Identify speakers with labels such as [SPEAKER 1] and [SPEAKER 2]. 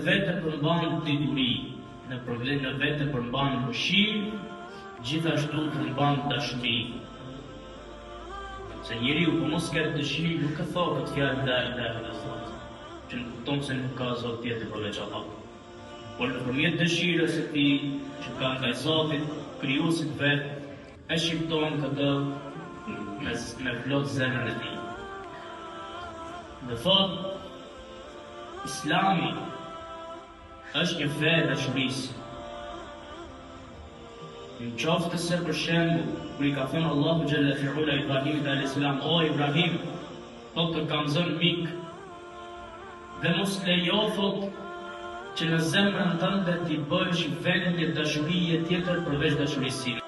[SPEAKER 1] vete përmban dituri, në në vete përmban mëshirë, gjithashtu përmban dashuri. Se njeriu po mos ketë dëshirë nuk e thotë këtë fjalë la ilahe illallah, që nënkupton se nuk ka Zot tjetër përveç Allahut. Por nëpërmjet dëshirës së tij që ka ndaj Zotit, krijuesit vet, e shqipton këtë me me plot zemrën e tij. Dhe thotë Islami është një fe e dashurisë. Në qoftë se për shembull, kur i ka thënë Allahu xhelle fi ula Ibrahimit alayhis salam, o Ibrahim, thotë të kam zënë mik, Dhe mos lejo, thotë, që në zemrën tënde t'i bësh vend një dashurie tjetër përveç dashurisë sime.